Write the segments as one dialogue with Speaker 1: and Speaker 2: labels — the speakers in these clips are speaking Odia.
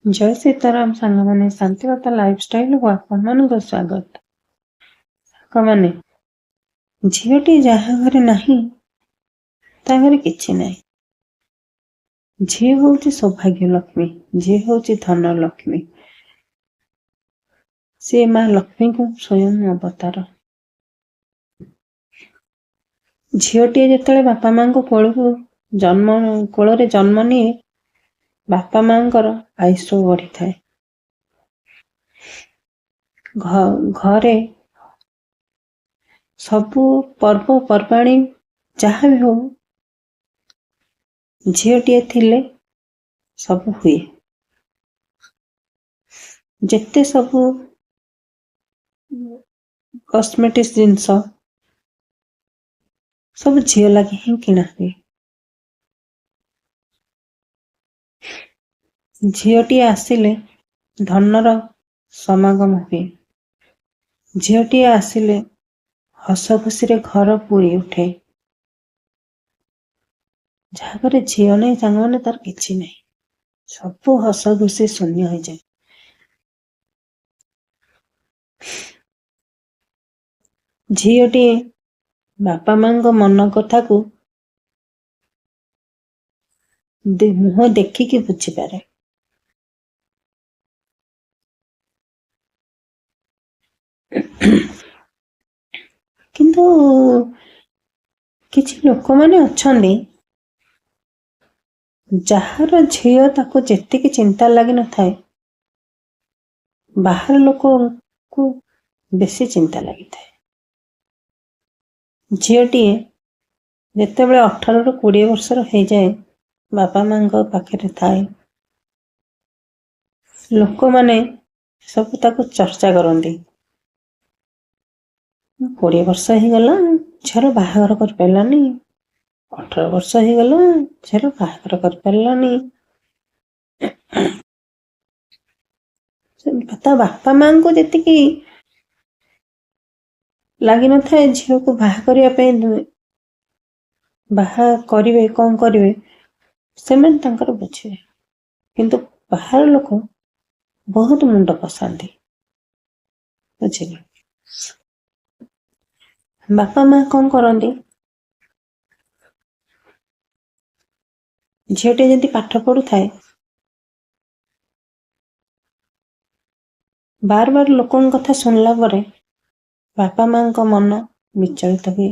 Speaker 1: ଜୟ ସୀତାରାମ ସାଙ୍ଗମାନେ, ଶାନ୍ତିଲତା ଲାଇଫଷ୍ଟାଇଲକୁ ଆପଣମାନଙ୍କୁ ସ୍ୱାଗତ। ସାଙ୍ଗମାନେ, ଝିଅଟି ଯାହା ଘରେ ନାହିଁ ତା ଘରେ କିଛି ନାହିଁ। ଝିଅ ହେଉଛି ସୌଭାଗ୍ୟ ଲକ୍ଷ୍ମୀ, ଝିଅ ହେଉଛି ଧନ ଲକ୍ଷ୍ମୀ। ସେ ମା ଲକ୍ଷ୍ମୀଙ୍କୁ ସ୍ୱୟଂ ଅବତାର। ଝିଅଟିଏ ଯେତେବେଳେ ବାପା ମାଙ୍କ କୋଳକୁ ଜନ୍ମ କୋଳରେ ଜନ୍ମ ନିଏ, ବାପା ମାଙ୍କର ଆୟୁଷ ବଢିଥାଏ। ଘରେ ସବୁ ପର୍ବପର୍ବାଣୀ ଯାହା ବି ହଉ, ଝିଅଟିଏ ଥିଲେ ସବୁ ହୁଏ। ଯେତେ ସବୁ କସ୍ମେଟିକ୍ସ ଜିନିଷ ସବୁ ଝିଅ ଲାଗି ହିଁ କିଣା ହୁଏ। ଝିଅଟିଏ ଆସିଲେ ଧନର ସମାଗମ ହୁଏ। ଝିଅଟିଏ ଆସିଲେ ହସ ଖୁସିରେ ଘର ପୁରି ଉଠେ। ଯାହା ଘରେ ଝିଅ ନାହିଁ ସାଙ୍ଗମାନେ, ତାର କିଛି ନାହିଁ, ସବୁ ହସ ଖୁସି ଶୂନ୍ୟ ହେଇଯାଏ। ଝିଅଟିଏ ବାପା ମାଙ୍କ ମନ କଥାକୁ ମୁହଁ ଦେଖିକି ବୁଝିପାରେ। କିନ୍ତୁ କିଛି ଲୋକମାନେ ଅଛନ୍ତି, ଯାହାର ଝିଅ ତାକୁ ଯେତିକି ଚିନ୍ତା ଲାଗିନଥାଏ, ବାହାର ଲୋକଙ୍କୁ ବେଶୀ ଚିନ୍ତା ଲାଗିଥାଏ। ଝିଅଟିଏ ଯେତେବେଳେ 18ରୁ 20 ବର୍ଷର ହେଇଯାଏ, ବାପା ମାଙ୍କ ପାଖରେ ଥାଏ, ଲୋକମାନେ ସବୁ ତାକୁ ଚର୍ଚ୍ଚା କରନ୍ତି। 20 ବର୍ଷ ହେଇଗଲା, ଝିଅର ବାହାଘର କରିପାରିଲାନି। 18 ବର୍ଷ ହେଇଗଲା, ଝିଅର ବାହାଘର କରିପାରିଲାନି। ତା ବାପା ମାଙ୍କୁ ଯେତିକି ଲାଗିନଥାଏ ଝିଅକୁ ବାହା କରିବା ପାଇଁ, ବାହା କରିବେ କଣ କରିବେ ସେମାନେ ତାଙ୍କର ବୁଝିବେ, କିନ୍ତୁ ବାହାର ଲୋକ ବହୁତ ମୁଣ୍ଡ ପଶାନ୍ତି, ବୁଝିଲେ? ବାପା ମା କଣ କରନ୍ତି, ଝିଅଟିଏ ଯଦି ପାଠ ପଢୁଥାଏ, ବାର ବାର ଲୋକଙ୍କ କଥା ଶୁଣିଲା ପରେ ବାପା ମାଙ୍କ ମନ ବିଚଳିତ ହୁଏ।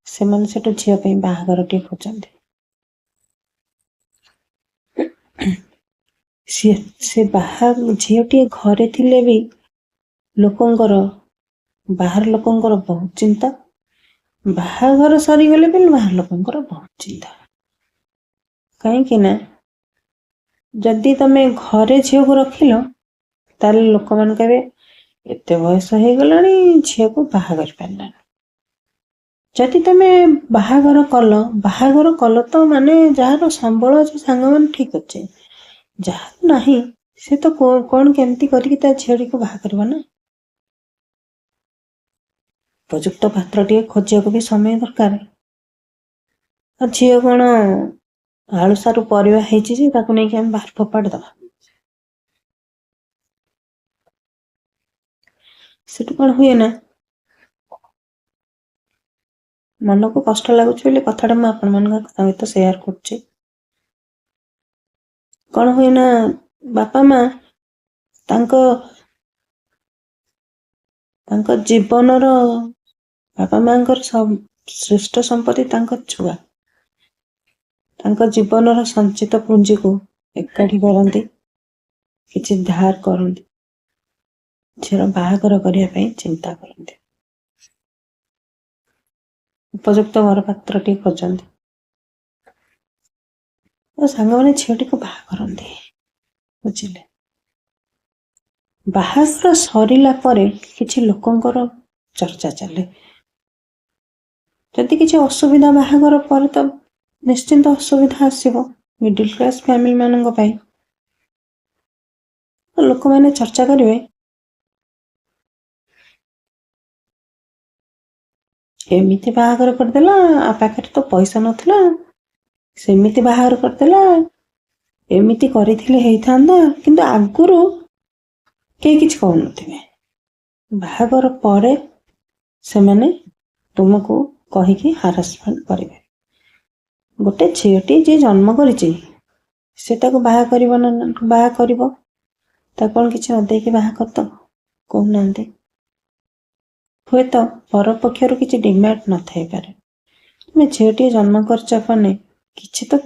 Speaker 1: ସେମାନେ ସେଠୁ ଝିଅ ପାଇଁ ବାହାଘର ଟିକେ ଖୋଜନ୍ତି। ସେ ବାହା ଝିଅଟିଏ ଘରେ ଥିଲେ ବି ଲୋକଙ୍କର, ବାହାର ଲୋକଙ୍କର ବହୁତ ଚିନ୍ତା। ବାହାଘର ସରିଗଲେ ବି ବାହାର ଲୋକଙ୍କର ବହୁତ ଚିନ୍ତା। କାହିଁକି ନା ଯଦି ତମେ ଘରେ ଝିଅକୁ ରଖିଲ, ତାହେଲେ ଲୋକମାନେ କହିବେ ଏତେ ବୟସ ହେଇଗଲାଣି, ଝିଅକୁ ବାହା କରିପାରିଲାନି। ଯଦି ତମେ ବାହାଘର କଲ, ବାହାଘର କଲ ତ ମାନେ ଯାହାର ସମ୍ବଳ ଅଛି ସାଙ୍ଗମାନେ, ଠିକ ଅଛି, ଯାହାର ନାହିଁ ସେ ତ କଣ କେମିତି କରିକି ତା ଝିଅଟିକୁ ବାହା କରିବ ନା। ଉପଯୁକ୍ତ ପାତ୍ର ଟିକେ ଖୋଜିବାକୁ ବି ସମୟ ଦରକାର। ଆଉ ଝିଅ କଣ ଆଳୁ ସାରୁ ପରିବା ହେଇଛି ଯେ ତାକୁ ନେଇକି ଆମେ ବାହାର ଫୋପାଡ଼ି ଦବା? ସେଠୁ କଣ ହୁଏ ନା, ମନକୁ କଷ୍ଟ ଲାଗୁଛି ବୋଲି କଥାଟା ମୁଁ ଆପଣମାନଙ୍କ ସହିତ ସେୟାର କରୁଛି। କଣ ହୁଏ ନା, ବାପା ମା ତାଙ୍କ ତାଙ୍କ ଜୀବନର, ବାପା ମାଙ୍କର ଶ୍ରେଷ୍ଠ ସମ୍ପତ୍ତି ତାଙ୍କ ଛୁଆ, ତାଙ୍କ ଜୀବନର ସଞ୍ଚିତ ପୁଞ୍ଜିକୁ ଏକାଠି କରନ୍ତି, କିଛି ଧାର କରନ୍ତି, ଝିଅର ବାହାଘର କରିବା ପାଇଁ ଚିନ୍ତା କରନ୍ତି, ଉପଯୁକ୍ତ ବରପାତ୍ର ଟିକେ ଖୋଜନ୍ତି ଓ ସାଙ୍ଗମାନେ ଝିଅଟିକୁ ବାହା କରନ୍ତି, ବୁଝିଲେ? ବାହାଘର ସରିଲା ପରେ କିଛି ଲୋକଙ୍କର ଚର୍ଚ୍ଚା ଚାଲେ। ଯଦି କିଛି ଅସୁବିଧା, ବାହାଘର ପରେ ତ ନିଶ୍ଚିନ୍ତ ଅସୁବିଧା ଆସିବ ମିଡିଲ କ୍ଲାସ ଫ୍ୟାମିଲି ମାନଙ୍କ ପାଇଁ, ଲୋକମାନେ ଚର୍ଚ୍ଚା କରିବେ, ଏମିତି ବାହାଘର କରିଦେଲା, ଆ ପାଖରେ ତ ପଇସା ନଥିଲା, ସେମିତି ବାହାଘର କରିଦେଲା, ଏମିତି କରିଥିଲେ ହେଇଥାନ୍ତା। କିନ୍ତୁ ଆଗରୁ କେହି କିଛି କହୁନଥିବେ, ବାହାଘର ପରେ ସେମାନେ ତୁମକୁ କହିକି ହାରାସମେଣ୍ଟ କରିବେ। ଗୋଟେ ଝିଅଟି ଯିଏ ଜନ୍ମ କରିଛି ସେ ତାକୁ ବାହା କରିବ ନା ବାହା କରିବ, ତାକୁ କ'ଣ କିଛି ନ ଦେଇକି ବାହା କରିଦବ? କହୁନାହାନ୍ତି। ହୁଏତ ପରପକ୍ଷରୁ କିଛି ଡିମାଣ୍ଡ ନଥାଇପାରେ। ତୁମେ ଝିଅଟିଏ ଜନ୍ମ କରିଛ ମାନେ କିଛି ତ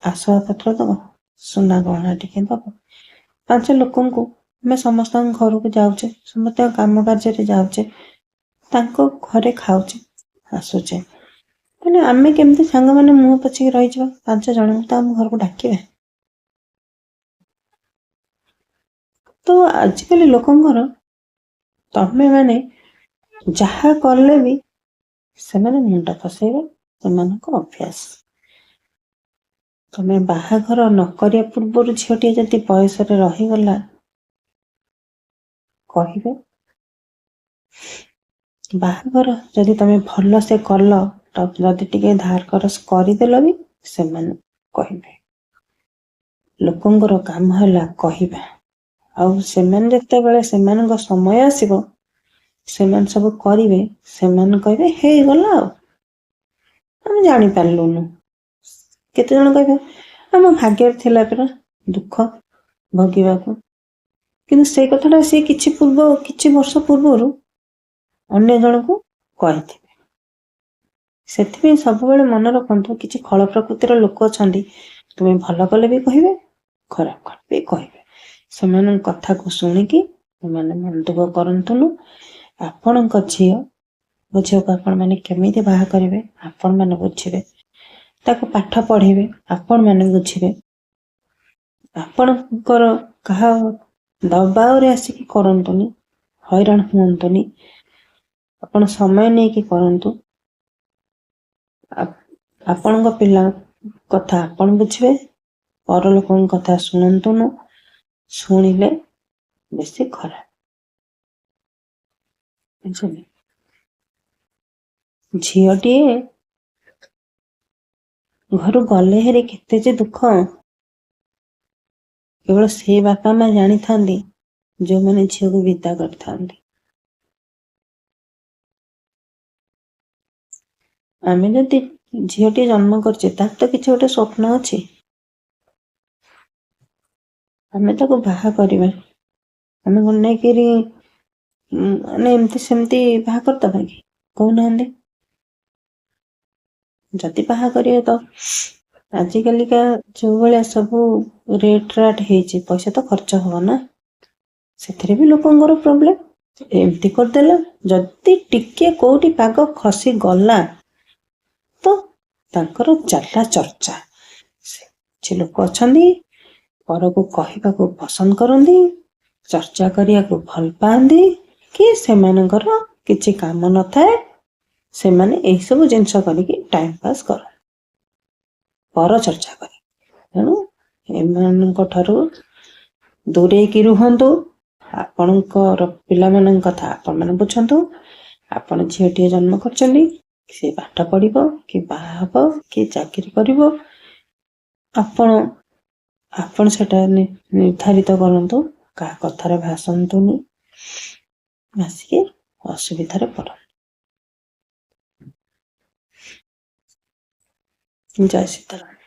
Speaker 1: ଆସବାବପତ୍ର ଦବ, ସୁନା ଗହଣା ଟିକେ ଦବ। ପାଞ୍ଚ ଲୋକଙ୍କୁ, ଆମେ ସମସ୍ତଙ୍କ ଘରକୁ ଯାଉଛେ, ସମସ୍ତଙ୍କ କାମ କାର୍ଯ୍ୟରେ ଯାଉଛେ, ତାଙ୍କ ଘରେ ଖାଉଛେ, ଆସୁଛେ, ତାହେଲେ ଆମେ କେମିତି ସାଙ୍ଗମାନେ ମୁହଁ ପୋଛିକି ରହିଯିବା? 5 ଜଣଙ୍କୁ ତ ଆମ ଘରକୁ ଡାକିବେ। ତ ଆଜିକାଲି ଲୋକଙ୍କର ତମେ ମାନେ ଯାହା କଲେ ବି ସେମାନେ ମୁଣ୍ଡ ପଶେଇବେ, ସେମାନଙ୍କ ଅଭ୍ୟାସ। ତମେ ବାହାଘର ନ କରିବା ପୂର୍ବରୁ ଝିଅଟିଏ ଯଦି ବୟସରେ ରହିଗଲା, କହିବେ। ବାହାଘର ଯଦି ତମେ ଭଲସେ କଲ, ଯଦି ଟିକେ ଧାର କରସ କରିଦେଲ ବି ସେମାନେ କହିବେ। ଲୋକଙ୍କର କାମ ହେଲା କହିବା। ଆଉ ସେମାନେ ଯେତେବେଳେ ସେମାନଙ୍କ ସମୟ ଆସିବ, ସେମାନେ ସବୁ କରିବେ, ସେମାନେ କହିବେ ହେଇଗଲା ଆଉ ଆମେ ଜାଣିପାରିଲୁନୁ। କେତେ ଜଣ କହିବେ ଆମ ଭାଗ୍ୟରେ ଥିଲା ପରା ଦୁଃଖ ଭୋଗିବାକୁ। କିନ୍ତୁ ସେଇ କଥାଟା ସିଏ କିଛି ବର୍ଷ ପୂର୍ବରୁ ଅନ୍ୟ ଜଣକୁ କହିଥିବେ। ସେଥିପାଇଁ ସବୁବେଳେ ମନେ ରଖନ୍ତୁ, କିଛି ଖଳ ପ୍ରକୃତିର ଲୋକ ଅଛନ୍ତି, ତୁମେ ଭଲ କଲେ ବି କହିବେ, ଖରାପ କଲେ ବି କହିବେ। ସେମାନଙ୍କ କଥାକୁ ଶୁଣିକି ସେମାନେ ମନ ଦୁଃଖ କରନ୍ତୁନୁ। ଆପଣଙ୍କ ଝିଅ, ମୋ ଝିଅକୁ ଆପଣମାନେ କେମିତି ବାହା କରିବେ ଆପଣମାନେ ବୁଝିବେ, ତାକୁ ପାଠ ପଢ଼େଇବେ ଆପଣମାନେ ବୁଝିବେ। ଆପଣଙ୍କର କାହା ଦବାବରେ ଆସିକି କରନ୍ତୁନି, ହଇରାଣ ହୁଅନ୍ତୁନି। ଆପଣ ସମୟ ନେଇକି କରନ୍ତୁ। ଆପଣଙ୍କ ପିଲା କଥା ଆପଣ ବୁଝିବେ, ପରଲୋକଙ୍କ କଥା ଶୁଣନ୍ତୁନୁ, ଶୁଣିଲେ ବେଶୀ ଖରାପ। ବୁଝିଲେ? ଝିଅଟିଏ ଘରୁ ଗଲେ ହେରି କେତେ ଯେ ଦୁଃଖ, କେବଳ ସେଇ ବାପା ମା ଜାଣିଥାନ୍ତି ଯେଉଁମାନେ ଝିଅକୁ ବିଦା କରିଥାନ୍ତି। ଆମେ ଯଦି ଝିଅଟିଏ ଜନ୍ମ କରିଛେ, ତାର ତ କିଛି ଗୋଟେ ସ୍ୱପ୍ନ ଅଛି, ଆମେ ତାକୁ ବାହା କରିବା। ଆମେ କଣ ନେଇକିରି ମାନେ ଏମିତି ସେମିତି ବାହା କରିଦବା କି? କହୁନାହାନ୍ତି। ଯଦି ବାହା କରିବେ ତ ଆଜିକାଲିକା ଯୋଉ ଭଳିଆ ସବୁ ରେଟ୍ ରାଟ୍ ହେଇଛି, ପଇସା ତ ଖର୍ଚ୍ଚ ହବ ନା, ସେଥିରେ ବି ଲୋକଙ୍କର ପ୍ରୋବ୍ଲେମ। ଏମିତି କରିଦେଲା, ଯଦି ଟିକେ କୋଉଠି ପାଗ ଖସିଗଲା ତ ତାଙ୍କର ଚାଲିଲା ଚର୍ଚ୍ଚା। କିଛି ଲୋକ ଅଛନ୍ତି ପରକୁ କହିବାକୁ ପସନ୍ଦ କରନ୍ତି, ଚର୍ଚ୍ଚା କରିବାକୁ ଭଲ ପାଆନ୍ତି, କି ସେମାନଙ୍କର କିଛି କାମ ନଥାଏ, ସେମାନେ ଏଇସବୁ ଜିନିଷ କରିକି ଟାଇମ୍ ପାସ୍ କରନ୍ତି, ପର ଚର୍ଚ୍ଚା କରି। ତେଣୁ ଏମାନଙ୍କ ଠାରୁ ଦୂରେଇକି ରୁହନ୍ତୁ। ଆପଣଙ୍କର ପିଲାମାନଙ୍କ କଥା ଆପଣମାନେ ବୁଝନ୍ତୁ। ଆପଣ ଝିଅଟିଏ ଜନ୍ମ କରିଛନ୍ତି, ସେ ପାଠ ପଢ଼ିବ କି ବାହା ହବ କି ଚାକିରି କରିବ, ଆପଣ ଆପଣ ସେଟା ନିର୍ଦ୍ଧାରିତ କରନ୍ତୁ। କାହା କଥାରେ ଭାସନ୍ତୁନି, ଭାସିକି ଅସୁବିଧାରେ ପଡ଼ନ୍ତୁ। ଜୟ ସୀତାରାମ।